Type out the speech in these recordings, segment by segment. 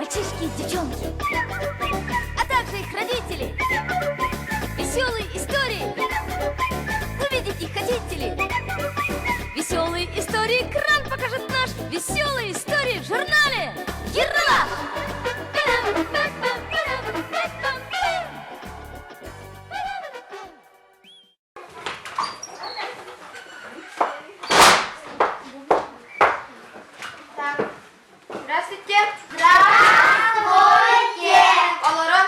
Мальчишки и девчонки, а также их родители. Веселые истории. Увидеть их хотите ли? Веселые истории экран покажет наш. Веселые истории в журнале Ералаш! Так. Здравствуйте. Здравствуйте. Олорон.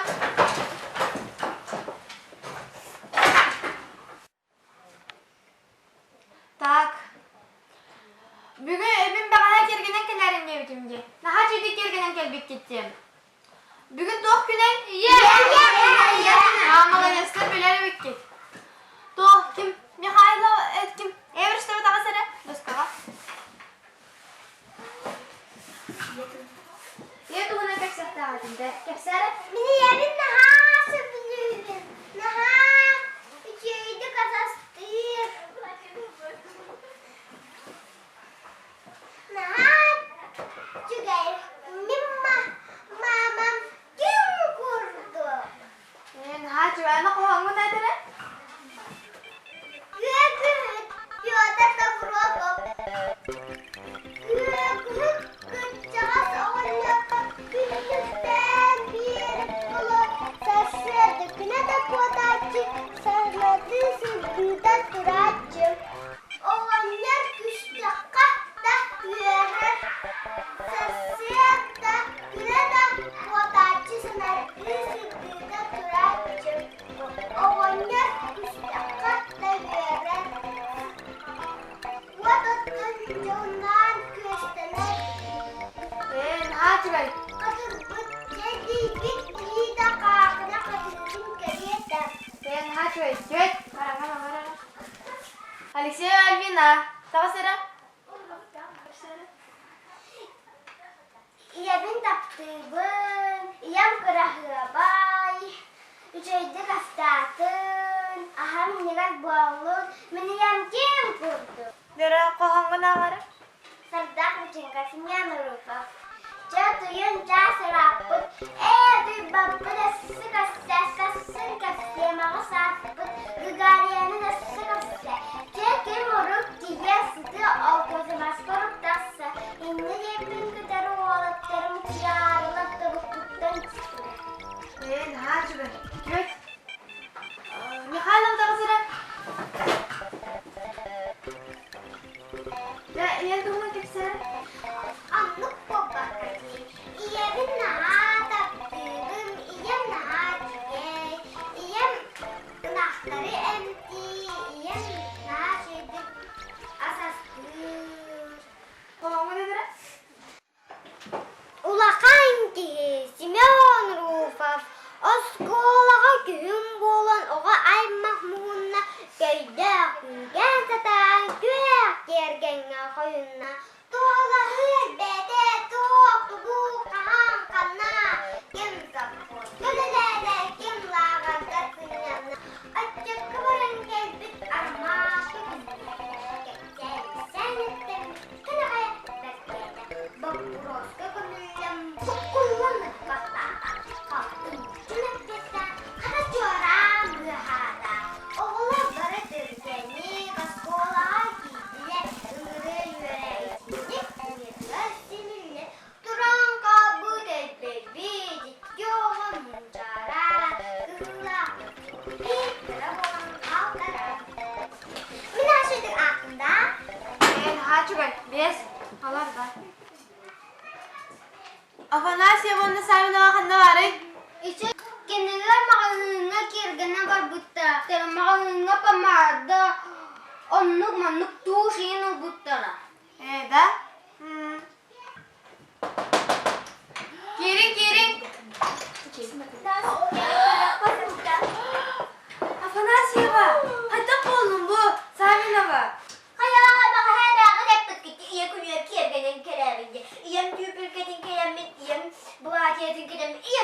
Так. Бүгүн эбим бэҕэһээ кэргэнэн кэлээрин диэбитим дии. Наһаа үчүгэй кэргэнэн кэлбиккит диэн. Бүгүн туох күнэй? Ийэ! Маладьыастар билэр эбиккит. Туох ким? Михайлов ким? Эверстева таҕыс эрэ доскаҕа. Ийэ туһунан кэпсэхтээҕитин да кэпсээрэ. Мин ийэбин наһаа сөбүлүүбүн. Наһаа үчүгэйдик атастыыр. Наһаа үчүгэй. Мин мамам ким курдук. Ээ, наһаа үчүгэй. Аны хоһооҥҥун этэрэ? Күөкүһүт Петр Доброков. Күөкүһүт кырдьаҕас оҕонньор күннүктээн биэрэр буолан сарсыарда күнэ да куотааччы, саҥардыы сылдьыыта турааччы. Оҕонньор түстэххэ да үөрэр, сарсыарда күнэ да куотааччы саҥардыы сылдьыыта турааччы. Оҕонньор түстэххэ да үөрэр, уот оттон дьонноон күөстэнэр. Ээ, наһаа үчүгэй. Хатырбыт чэйдийбит киһитэ хаахына хатыытын кэриэтэ. Ээ, наһаа үчүгэй. Үчүгэй. Бараҥа, бараҥа. Алексей Альвина, таҕыс эрэ. Ийэбин таптыыбын, ийэм кыраһыабай, үчүгэйдик астаатын, аһам минньигэс буоллун, мин ийэм ким курдук. Вера, хоһооҥҥун ааҕара? Сардаах Миченко, Семен Руфов. Чэ, туйун чаас ырааппыт, ээ, туйбаппыт өссө көссө, сассын кэпсиэмэҕэ сааппыт, Гагарияны өссө көссө. Чэ, ким урук тиийэ сытыы ол козымаска урук тахса, инньэ диэппин кытары уолаттарым кыйаарылар тобукпуттан түстүлэр. Ээ, наһаа үчүгэй. Үчүгэй. Михайлов таҕыс эрэ. Дьэ, ийэҥ туһунан кэпсээ. Оннук буолбакка дии. Ийэбин наһаа таптыыбын, ийэм наһаа үчүгэй, ийэм ынахтары эмтии, ийэм наһаа үчүгэйдик ас астыыр. Хоһооҥҥун этэрэ? Улахан киһи Семен Руфов оскуолаҕа күһүн буолан оҕо аймах муһунна, көйдөөх күүгэн сатаан күөх тиэргэҥҥэ хойунна. Туолаһыыр бэйэтэ туох тугу хаһан ханна, ким совхозка үлэлээтэ, ким лааҕырга сынньанна. Аччыкка баран кэлбит Армашка кэпсээн эттэммит Кэлэҕэ бэркээтэ, боппуруоска көмүллэн буккуллан ыппахтаата, халтым чун эппиэттээн хата чуораан быыһаата. Оҕолор бары түргэнник оскуолаҕа киирдилэр, ыҥырыы үөрэ итинник уйатыгар симиллэ туран хаалбыт элбэйбит икки оҕо мунчаара, кыһыллаах биир кыра буолан хаалтара. Мин аашыдык аахтым да. Наһаа үчүгэй. Биэс. Алар да. Афанасьева уонна Савинова ханна баарый? Ичи кинилэр маҕаһыыҥҥа киэргэнэ барбыттара. Маҕаһыыҥҥа помада, оннук маннык тушь иһин ылбыттара. Ээ, да? Киириҥ, киириҥ! Афанасьева, хайдах буоллуҥ бу, Савинова? Хайаа, бэҕэһээ эппиккит ийэ күнүгэр киэргэнэн кэлээбин дии. Ийэм түүпүлкэтин кэлэммин, ийэм былаатыйатын кэтэммин, ийэм